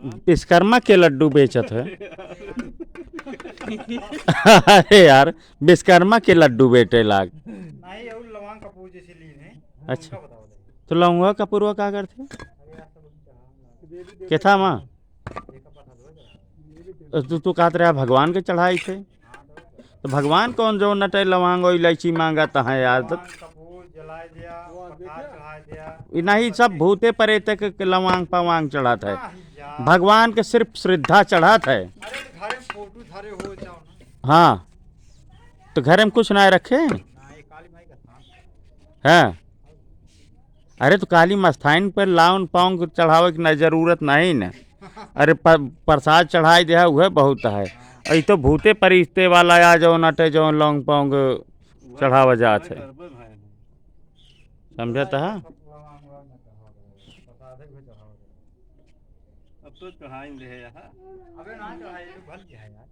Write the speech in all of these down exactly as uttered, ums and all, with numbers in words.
विश्वकर्मा के लड्डू बेचत है। अरे यार, विश्वकर्मा के लड्डू बेचे लाग। नहीं, और लवांग कपूर जैसे लीन है। अच्छा। उनका बताओ। तो लौंगवा कपूरवा का करते? केथा माँ? तू, तू कहत रहा भगवान के चढ़ाई थे। तो भगवान कौन जो नटे लवांग और इलायची मांगत है यार? तो भगवान कपूर जलाए दिया, प्रसाद चढ़ाए दिया। ई नहीं, सब भूते प्रेत के, के लवांग पवांग चढ़त है। नहीं यार। भगवान के सिर्फ श्रद्धा चढ़त है। अरे तो घरे में फोटो धरे हो जाओ ना। हाँ, तो घरे में कुछ ना रखे। ना, ये काली माई का स्थान है। हाँ, अरे तो काली मस्थाइन पर लाउन पाउंग चढ़ावे की ना जरूरत नहीं न। अरे प-, प्रसाद चढ़ाई दे, वह बहुत है। ई तो भूते परिस्ते वाला या जो नटे जो लौंग पाउंग चढ़ावा जात है। समझत है? अब तो चढ़ाई दे है यहाँ। अबे ना चढ़ाई, ये तो भल गया है यार।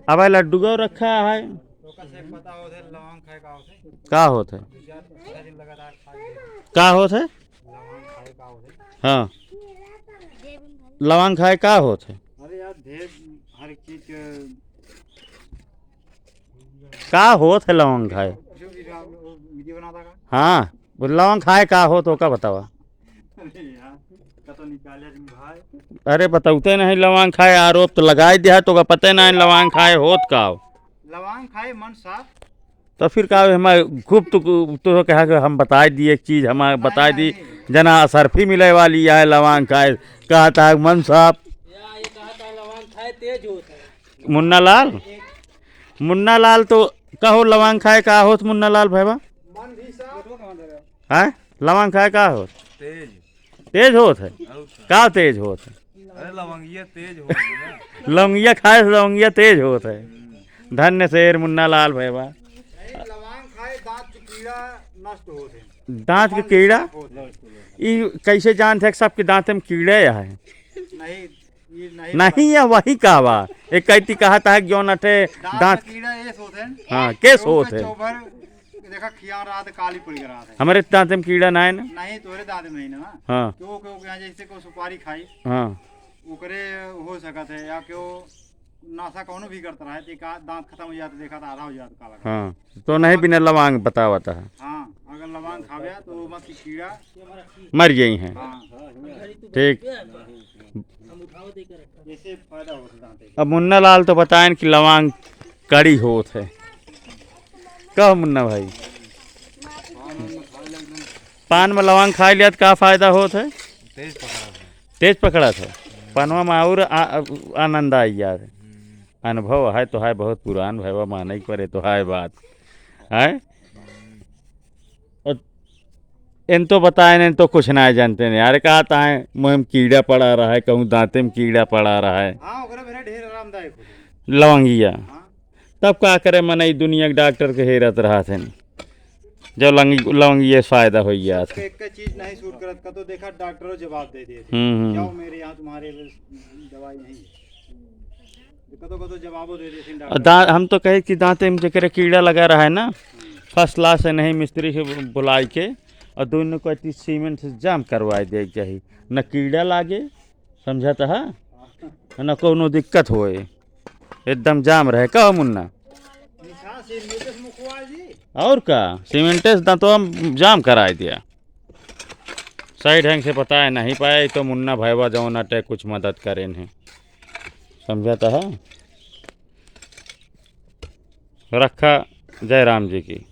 अबे लड्डू को रखा है। तो कैसे पता होते लौंग खाए का होते? का होते? दो चार, छह दिन लगातार खा लिए। का होते? लौंग खाए का होते? हाँ। लौंग खाए का होते? अरे यार, ढेर हर एक चीज के का होत है लौंग खाए? जो भी रहा, वो वीडियो बनाता का? हाँ, वो लौंग खाए का होत, ओका बतावा। अरे यार, का तो निकाले तुम भाई। अरे, बतौते नहीं लौंग खाए, आरोप तो लगाई दिया, तो का पते नहीं लौंग खाए होत का हो? लवांग खाए मन साफ। तो फिर का हमारे खूब तो, तो कहा कि हम बताई दिए एक चीज, हमारे बताई दी, नहीं। जना असरफी मिले वाली है लवांग खाए, कहता है मन साफ। या, ये कहता है लवांग खाए तेज होता है। मुन्ना लाल, मुन्ना लाल तो कहो लवांग खाए का होत मुन्ना लाल भैया? मन भी साफ। हैं? लवांग खाए का होत? तेज। तेज होत है? और का? का तेज होत है? अरे लवंगिया तेज होत है ना। लवंगिया खाए से लवंगिया तेज होत है। हम्म। धन्य शेर मुन्ना लाल भैया। नहीं, लवांग खाए दांत के कीड़ा नष्ट होत है। दांत के कीड़ा? होत है। ई कैसे जानते हैं कि सबके दांत में कीड़ा है? नहीं, ये नहीं नहीं है, वही का बा। एक कैती कहा था कि जौन अठे दांत दांत में कीड़ा ये सोते हैं। हाँ, के सोते हैं? चौभर देखा खिया रहा था, काली पड़ गया रहा था। हमारे दांत में कीड़ा ना है ना? नहीं, तोरे दांत में नहीं ना। हाँ। क्यों, क्यों, क्या जैसे को सुपारी खाई, हाँ। ओकरे हो सकत है, या क्यों नासा कौनो भी करता रहे, तो एक आध दांत खत्म हो जाता, देखा था आधा हो जाता काला। हाँ, तो नहीं बिना लवांग बतावत है। हाँ, अगर लवांग खावे तो मत की कीड़ा मर गई हैं। हाँ। ठीक। जैसे फायदा हो सकता है। अब मुन्ना लाल तो बताएन कि लवांग कड़ी होत है। कहो मुन्ना भाई, पान में लवांग खाए लिया तो का फायदा होत है? तेज पकड़ा है। तेज पकड़ा था। पनवा में और आ-, आ-, आनंद आई यार। हम्म। अनुभव है तो है, बहुत पुरान भैया, माने के परे तो है बात। है? और इन तो बताए नहीं, तो कुछ ना जानते नहीं यार। कहता है मुँह में कीड़ा पड़ा रहा है, कहूँ दांते में कीड़ा पड़ा रहा है। हाँ, ओकरे बिना ढेर आरामदायक हो जाए। लवंगिया। हाँ। तब का करे, मने ई दुनिया के डॉक्टर के हेरत रहा थे। जब लंगी-, लवंगिया से फायदा हो गया था। एक, एक चीज नहीं सूट करत, का तो देखा डॉक्टरों जवाब दे दिए थे। हम्म, हम्म। जाओ, मेरे यहाँ तुम्हारे लिए दवाई नहीं है। कतो, कतो जवाबो दे देते हैं और डॉक्टर। दा-, हम तो कहे कि दांते में जेकरे कीड़ा लगा रहा है ना, हम्म। फर्स्ट क्लास है, नहीं मिस्त्री के बु-, बुलाई के और दोनों को इतनी सीमेंट से जाम करवाए दे चाहिए, न कीड़ा लागे, समझत है, हाँ। न कोनो दिक्कत होए, एकदम जाम रहे। कहो मुन्ना? निशा से मुकेश मुखवा जी। और का, सीमेंटे से दांतवा जाम कराए दिया। सही ढंग से बताए नहीं पाए, तो मुन्ना भैया जौन अटे कुछ मदद करेन है, समझत है। रखा जय राम जी की।